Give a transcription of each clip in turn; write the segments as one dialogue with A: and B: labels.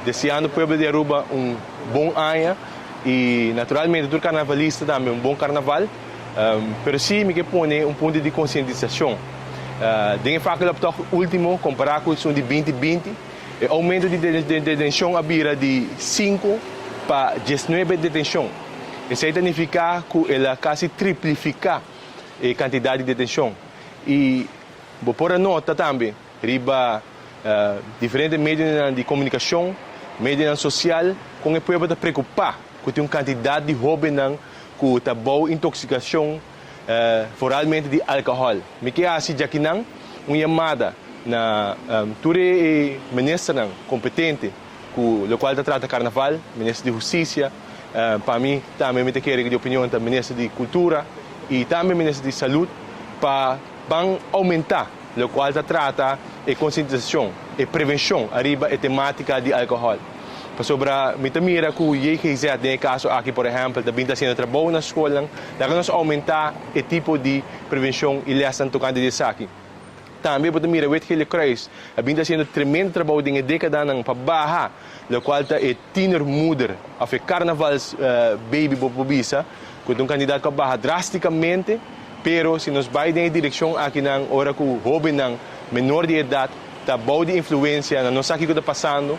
A: Deseando pueblo di Aruba un bon aña y naturalmente tur carnavalista tambe un bon carnaval. Pero si mi ke pone un punto di concientisacion. Den e fakkeloptocht ultimo, compara cu esun di 2020, e aumento di detencion a bira di 5 pa 19 detencion. Esey ta nifica cu el a casi triplifica e cantidad di detencion. Y bo por a nota tambe riba diferente medionan di comunicacion, medionan social, con e pueblo ta preocupa cu tin un cantidad di hobennan cu ta bou intoxicacion, vooralmente di alcohol. Mi ke haci djakinan un yamada na tur e ministernan competente cu locual ta trata carnaval, minister di Husticia, pa mi tambe mi ta kere di opinion ta minister di Cultura y tambe minister di Salud, pa ban aumenta locual ta trata e concientisacion, e prevencion ariba e tematica di alcohol. Pasobra mi ta mira cu JGZ den e caso aki, por ehempel, ta bin ta haciendo trabou na scolnan, laga nos aumenta e tipo di prevencion y lesnan tocante di esaki. Tambe bo ta mira Wit Gele Kruis a bin ta haciendo tremendo trabou den e decadanan pa baha locual ta e tienermoeder of e carnavals baby, bo por bisa, cu ta un cantidad cu a baha drasticamente, pero si nos bay den e direccion akinan, ora cu hobennan menor di edad ta bou di influencia, nan no sa kico ta pasando,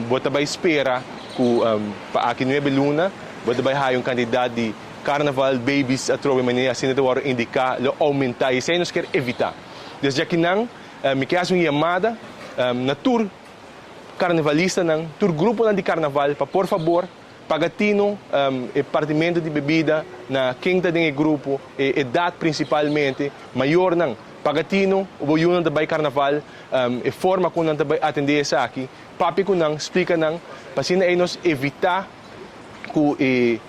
A: bo ta bay spera cu pa aki 9 luna bo ta bay haya un cantidad di carnaval babies atrobe, manera asina ta wordo indica, lo aumenta, y esey nos kier evita. Desde akinan mi kier haci un yamada na tur carnavalistanan, tur gruponan di carnaval, pa por fabor paga tino e partimento di bebida na ken ta den e grupo, e edad principalmente, mayornan, paga tino, bo yunan ta bay carnaval, e forma cu nan ta bay atende esaki, papia cu nan, splica nan, pa asina ey nos evita cu e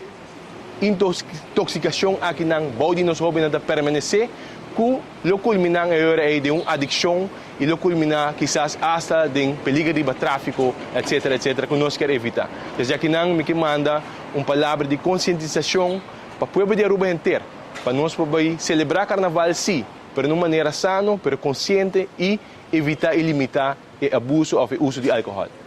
A: intoxicacion akinan bou di nos hobennan ta permanece, cu lo culmina e ora ey den un adiccion y lo culmina kisas hasta den peliger riba trafico, etcetera, etcetera, cu nos kier evita. Desde akinan mi ke manda un palabra di concientisacion pa pueblo di Aruba henter, pa nos por bay celebra carnaval si, pero na un manera sano, pero consciente y evita y limita e abuso of e uso di alcohol.